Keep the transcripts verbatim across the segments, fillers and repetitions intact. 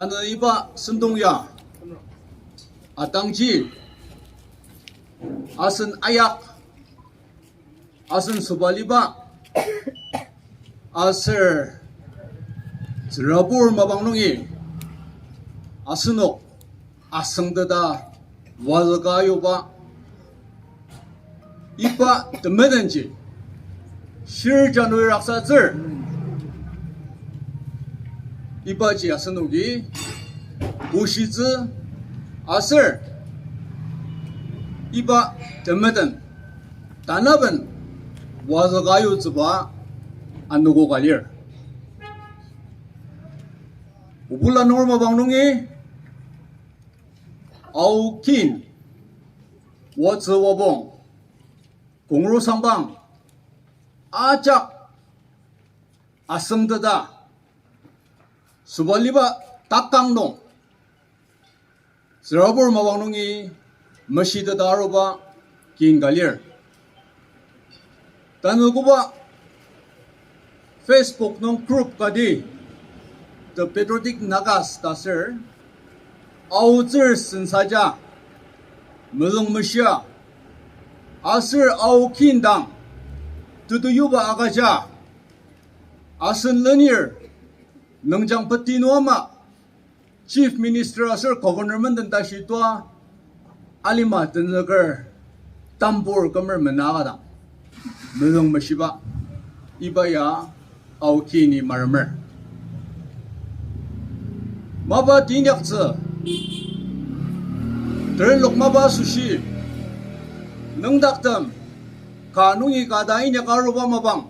Tanü iba sentong ya atangji asen ayak, asen sobaliba, aser tsürabur mapang nungi asenok asüngteta wazüka yuba iba temetenji, shir January raksatsür, ibaji asenoki bushitsü aser iba temeten tanaben wazüka yutsüba anogo ka lir. Obula nunger mapang nungi Ao kin, Watsü Wapong, Kongro Sangpang, ajak asüngteta sobaliba takang nung tsürabur mapang nungi meshiteta aruba kin ka lir. Tanü koba Facebook nung group kati The Patriotic Nagas ta ser, aotsür sensaja, mezüng meshia, aser Ao kin dang tetuyuba agüja, asen lenir nüngjang peti nung ama Chief Minister aser Governor menden tashi tua alima tenzüker tambur kümer mena ka dang mezüng meshiba, iba ya Ao kini maremer. Mapa teinyaktsü, terenlok mapa asoshi, nüngdaktem ka nungi ka ta inyaka aruba mapang,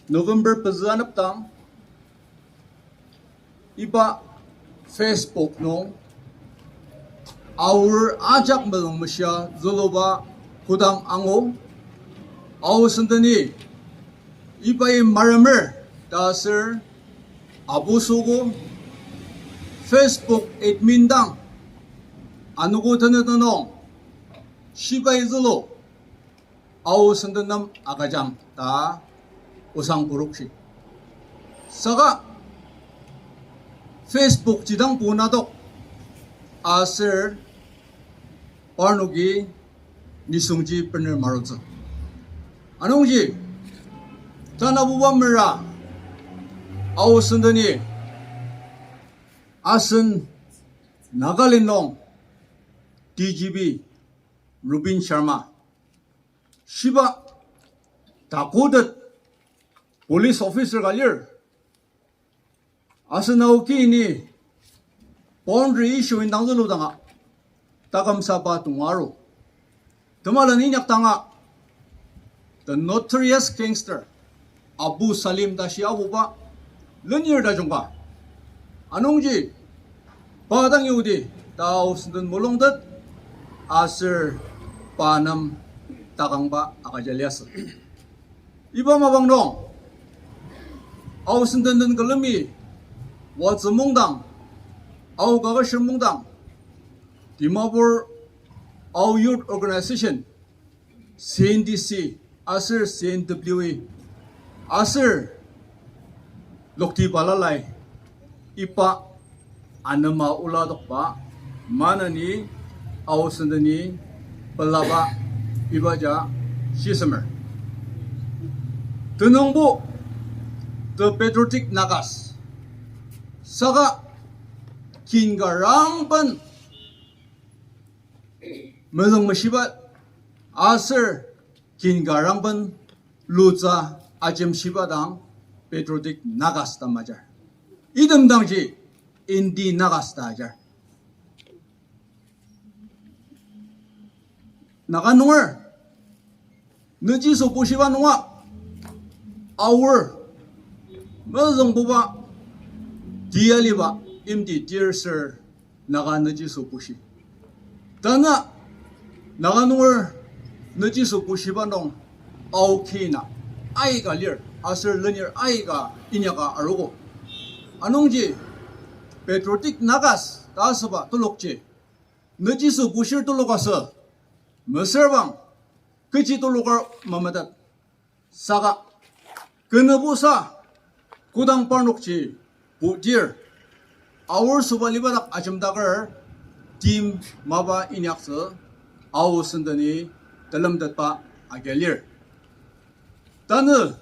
November pezü anepdang, iba Facebook nung Aor ajak mezüng meshia züluba kodang angu, Ao Sendeni ibai maremer ta aser apusogo Facebook admin dang anogo tenet nung shibai zülu Ao Senden nem agüjang ta osang purokshi. Saka Facebook jidang punadok aser parnoki nisungji bener marutsü. Anungji, tanabuba mera Ao Sendeni asen Nagaland nung D G P Rupin Sharma shiba takotet police officer ka lir. Asen Ao kini boundary issue indang züludanga taküm saba tonga aru. Temalen inyaktanga the notorious gangster Abu Salim ta shi aoba lenir tajung ka. Anungji pa dang yudi ta Ao Senden mulungtet aser pa nem takangba agüja liasü. Iba mapang nung Ao Senden den külemi Watsü Mungdang, Ao Kaketshir Mungdang, Dimapur Ao Youth Organization, C N D C, aser C N W A, aser lokti balalai iba anema ola adokba maneni Ao Sendeni pelaba ibaja shisemer. Tenüngbo the Patriotic Nagas, saka kin ka rangben mezüng meshiba aser kin ka rangben lutsü ajemshiba dang Patriotic Nagas ta majar. Item dangji Indi Nagas ta ajar. Naga nunger nüjiso bushiba nunga Aor mezüngbuba tia liba imti tir ser Naga nüjiso bushi. Tanü Naga nunger nüjiso bushiba nung Ao kina aika lir aser lenir aika inyaka arogo. Anungji Patriotic Nagas ta asüba telokji nüjiso bushir telok asü, mesüra bang kechi teloker mametet. Saka kenübusa Kodang parnokji putir, Aor sobaliba dak ajemdaker, tim mapa inyaktsü, Ao sendeni telemtetba agi lir. Tanü,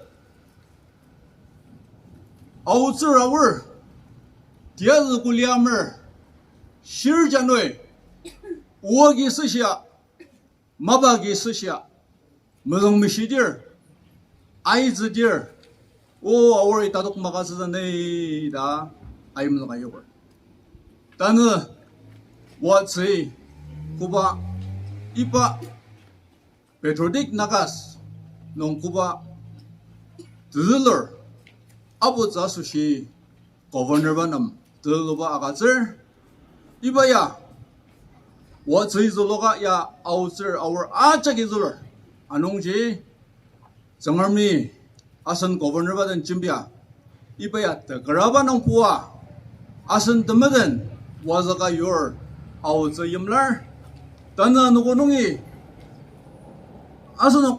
Aotsür Aor, tiyazü kuli amer, shir janui, oa agi süshia, mapa agi süshia, mezüngmeshidir, aitsüdir, O Aor, tatok maka süzanei ta ayimzüka yoker. Tanü, oatsü, koba, iba, Patriotic Nagas nung koba tezülur aputsü asoshi Governor-ba nem tezüluba agütsür. Iba ya, oatsü züluka ya Aotsür Aor ajaki zülur. Anungji Tsüngremi asen Governor-ba den jembia, iba ya tekeraba nung pua, asen temeden wazüka yur Aotsü yimlar. Tanü anogo nungi asenok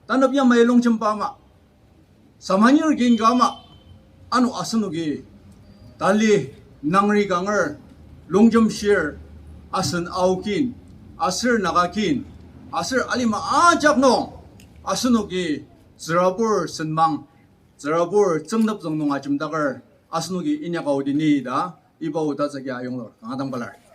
tanep yamai longjemba ama, samanir kin ka ama, ano asenoki tali nangri kanger longjemshir, asen Ao kin, aser Naga kin, aser alima ajak nung asenoki tsürabur senmang, tsürabur tsüngnep züng nung ajemdaker asenoki inyaka aodi ni ta, iba oda tsüki ayonglur kanga dang pelar.